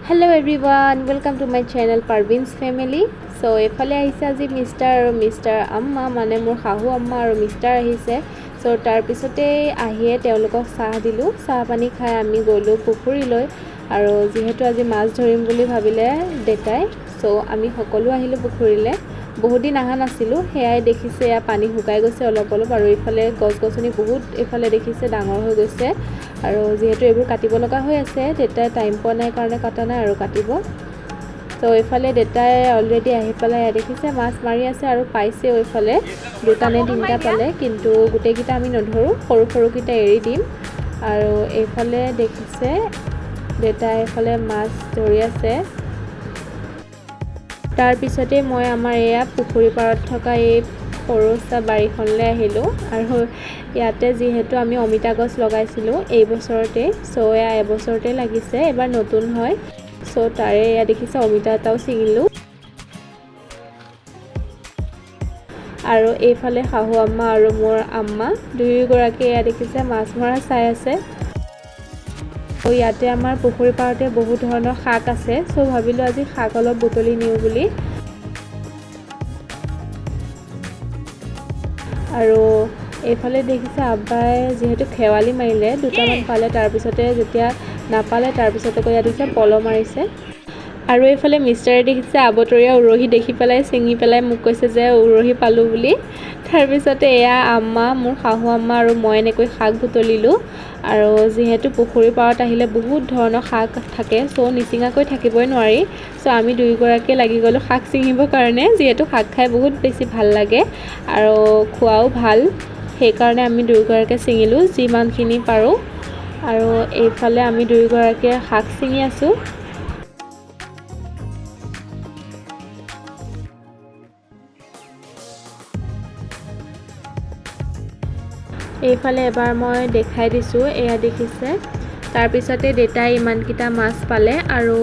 Hello everyone, welcome to my channel Parvin's Family. So এইফালে আহিছে আজি মিষ্টাৰ আৰু মিষ্টাৰ আম্মা, মানে মোৰ শাহু আম্মা আৰু মিষ্টাৰ আহিছে। চ' তাৰপিছতে আহিয়ে তেওঁলোকক চাহ দিলোঁ। চাহ পানী খাই আমি গ'লোঁ পুখুৰীলৈ আৰু যিহেতু আজি মাছ ধৰিম বুলি ভাবিলে দেউতাই, চ' আমি সকলো আহিলোঁ পুখুৰীলৈ। বহুত দিন অহা নাছিলোঁ। সেয়াই দেখিছে, এয়া পানী শুকাই গৈছে অলপ অলপ আৰু এইফালে গছ গছনি বহুত এইফালে দেখিছে ডাঙৰ হৈ গৈছে। আৰু যিহেতু এইবোৰ কাটিব লগা হৈ আছে, দেউতাই টাইম পোৱা নাই কাৰণে কটা নাই আৰু কাটিব। ত' এইফালে দেউতাই অলৰেডি আহি পেলাই দেখিছে মাছ মাৰি আছে আৰু পাইছেও। এইফালে দুটা নে তিনিটা পালে, কিন্তু গোটেইকেইটা আমি নধৰোঁ, সৰু সৰুকেইটা এৰি দিম। আৰু এইফালে দেখিছে দেউতাই এইফালে মাছ ধৰি আছে। তাৰপিছতে মই আমাৰ এয়া পুখুৰী পাৰত থকা এই সৰু চাহ বাৰীখনলৈ আহিলোঁ আৰু ইয়াতে যিহেতু আমি অমিতা গছ লগাইছিলোঁ এই বছৰতে, চ' এয়া এবছৰতে লাগিছে, এবাৰ নতুন হয়। চ' তাৰে এয়া দেখিছে অমিতা এটাও ছিঙিলোঁ। আৰু এইফালে শাহু আম্মা আৰু মোৰ আম্মা দুয়োগৰাকীয়ে এয়া দেখিছে মাছ মৰা চাই আছে। ইয়াতে আমাৰ পুখুৰী পাৰতে বহুত ধৰণৰ শাক আছে, চ' ভাবিলোঁ আজি শাক অলপ বুটলি নিওঁ বুলি। আৰু এইফালে দেখিছে আব্বাই যিহেতু খেৱালি মাৰিলে, দুটামান পালে, তাৰপিছতে যেতিয়া নাপালে তাৰপিছতে আকৌ ইয়াত দেখিছে পল মাৰিছে। আৰু এইফালে মিষ্টাৰে দেখিছে আবতৰীয়া উৰহি দেখি পেলাই ছিঙি পেলাই মোক কৈছে যে উৰহি পালোঁ বুলি। তাৰপিছতে এয়া আম্মা, মোৰ শাহু আম্মা আৰু মই এনেকৈ শাক বুটলিলোঁ। আৰু যিহেতু পুখুৰীৰ পাৰত আহিলে বহুত ধৰণৰ শাক থাকে, চ' নিচিঙাকৈ থাকিবই নোৱাৰি। চ' আমি দুয়োগৰাকীয়ে লাগি গ'লোঁ শাক ছিঙিবৰ কাৰণে, যিহেতু শাক খাই বহুত বেছি ভাল লাগে আৰু খোৱাও ভাল, সেইকাৰণে আমি দুয়োগৰাকীয়ে ছিঙিলোঁ যিমানখিনি পাৰোঁ। আৰু এইফালে আমি দুয়োগৰাকীয়ে শাক ছিঙি আছোঁ। এইফালে এবাৰ মই দেখাই দিছোঁ, এয়া দেখিছে। তাৰপিছতে দেউতাই ইমানকেইটা মাছ পালে আৰু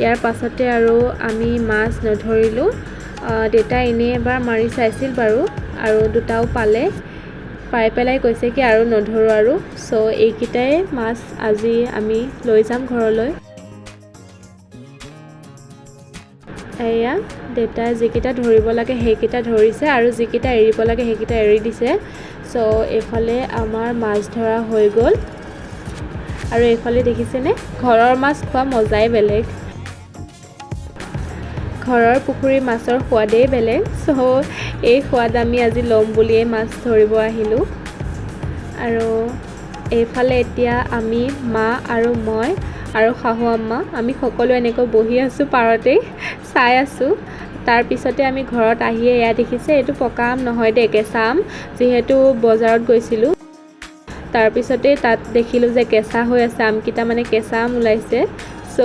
ইয়াৰ পাছতে আৰু আমি মাছ নধৰিলোঁ। দেউতাই এনেই এবাৰ মাৰি চাইছিল বাৰু আৰু দুটাও পালে, পাই পেলাই কৈছে কি আৰু নধৰোঁ আৰু। চ' এইকেইটাই মাছ আজি আমি লৈ যাম ঘৰলৈ। এয়া দেউতাই যিকেইটা ধৰিব লাগে সেইকেইটা ধৰিছে আৰু যিকেইটা এৰিব লাগে সেইকেইটা এৰি দিছে। চ' এইফালে আমাৰ মাছ ধৰা হৈ গ'ল। আৰু এইফালে দেখিছেনে ঘৰৰ মাছ খোৱা মজাই বেলেগ, ঘৰৰ পুখুৰীৰ মাছৰ সোৱাদেই বেলেগ। চ' এই সোৱাদ আমি আজি ল'ম বুলিয়েই মাছ ধৰিব আহিলোঁ। আৰু এইফালে এতিয়া আমি মা আৰু মই আৰু শাহু আম্মা আমি সকলো এনেকৈ বহি আছোঁ পাৰতেই চাই আছোঁ। তাৰপিছতে আমি ঘৰত আহিয়ে এয়া দেখিছে এইটো পকা আম নহয় দেই, কেঁচা আম, যিহেতু বজাৰত গৈছিলোঁ। তাৰপিছতে তাত দেখিলোঁ যে কেঁচা হৈ আছে আমকেইটা, মানে কেঁচা আম ওলাইছে। চ'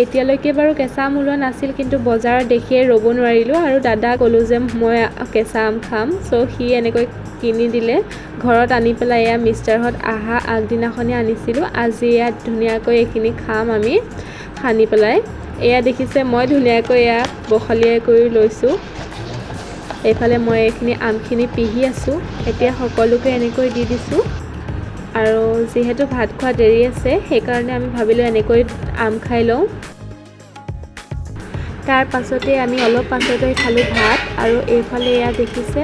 এতিয়ালৈকে বাৰু কেঁচা আম ওলোৱা নাছিল, কিন্তু বজাৰত দেখিয়ে ৰ'ব নোৱাৰিলোঁ আৰু দাদা ক'লোঁ যে মই কেঁচা আম খাম। চ' সি এনেকৈ কিনি দিলে, ঘৰত আনি পেলাই এয়া মিষ্টাৰহঁত অহা আগদিনাখনেই আনিছিলোঁ। আজি ইয়াত ধুনীয়াকৈ এইখিনি খাম আমি সানি পেলাই। এয়া দেখিছে মই ধুনীয়াকৈ এয়া বখলিয়াই কৰি লৈছোঁ। এইফালে মই এইখিনি আমখিনি পিহি আছোঁ, এতিয়া সকলোকে এনেকৈ দি দিছোঁ। আৰু যিহেতু ভাত খোৱা দেৰি আছে সেইকাৰণে আমি ভাবিলোঁ এনেকৈ আম খাই লওঁ। তাৰ পাছতে আমি অলপ পাছতে খালোঁ ভাত। আৰু এইফালে এয়া দেখিছে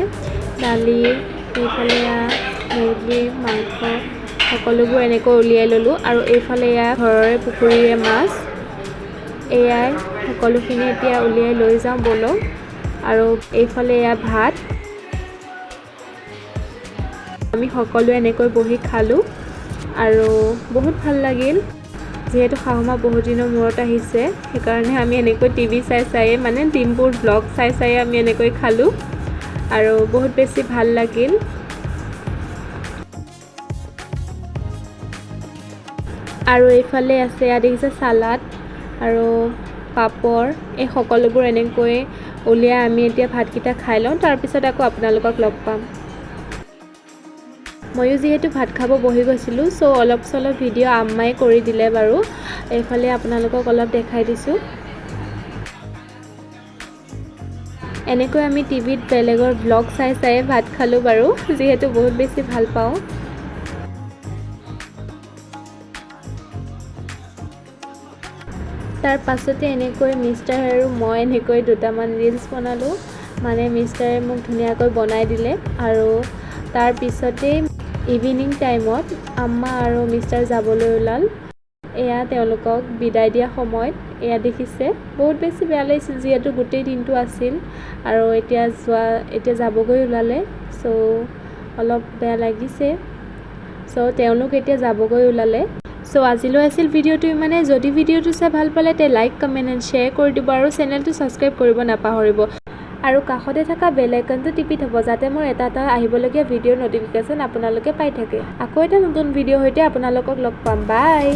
দালি, এইফালে এয়া মুৰ্গীৰ মাংস সকলোবোৰ এনেকৈ উলিয়াই ল'লোঁ। আৰু এইফালে এয়া ঘৰৰে পুখুৰীৰে মাছ, এয়াই সকলোখিনি এতিয়া উলিয়াই লৈ যাওঁ ব'লক। আৰু এইফালে এয়া ভাত, আমি সকলোৱে এনেকৈ বহি খালোঁ আৰু বহুত ভাল লাগিল। যিহেতু শাহুমা বহুত দিনৰ মূৰত আহিছে সেইকাৰণে আমি এনেকৈ টিভি চাই চায়ে, মানে ডিম্পুৰ ব্লগ চাই চায়ে আমি এনেকৈ খালোঁ আৰু বহুত বেছি ভাল লাগিল। আৰু এইফালে আছে এয়া দেখিছে চালাড আৰু পাপৰ, এই সকলোবোৰ এনেকৈ উলিয়াই আমি এতিয়া ভাতকেইটা খাই লওঁ, তাৰপিছত আকৌ আপোনালোকক লগ পাম। ময়ো যিহেতু ভাত খাব বহি গৈছিলোঁ, চ' অলপ চলপ ভিডিঅ' আম্মাই কৰি দিলে বাৰু, এইফালে আপোনালোকক অলপ দেখাই দিছোঁ। এনেকৈ আমি টিভিত বেলেগৰ ব্লগ চাই চাই ভাত খালোঁ বাৰু, যিহেতু বহুত বেছি ভাল পাওঁ। তাৰ পাছতে এনেকৈ মিষ্টাৰ আৰু মই এনেকৈ দুটামান ৰিলচ বনালোঁ, মানে মিষ্টাৰে মোক ধুনীয়াকৈ বনাই দিলে। আৰু তাৰ পিছতেই ইভিনিং টাইমত আম্মা আৰু মিষ্টাৰ যাবলৈ ওলাল। এয়া তেওঁলোকক বিদায় দিয়া সময়ত এয়া দেখিছে, বহুত বেছি বেয়া লাগিছিল, যিহেতু গোটেই দিনটো আছিল আৰু এতিয়া যাবগৈ ওলালে। চ' অলপ বেয়া লাগিছে। চ' তেওঁলোক এতিয়া যাবগৈ ওলালে। চ' আজিলৈ আছিল ভিডিঅ'টো ইমানে। যদি ভিডিঅ'টো চাই ভাল পালে, তে লাইক, কমেণ্ট এণ্ড শ্বেয়াৰ কৰি দিব আৰু চেনেলটো ছাবস্ক্ৰাইব কৰিব নাপাহৰিব আৰু কাষতে থকা বেল আইকনটো টিপি থ'ব, যাতে মোৰ এটা এটা আহিবলগীয়া ভিডিঅ'ৰ ন'টিফিকেশ্যন আপোনালোকে পাই থাকে। আকৌ এটা নতুন ভিডিঅ'ৰ সৈতে আপোনালোকক লগ পাম। বাই।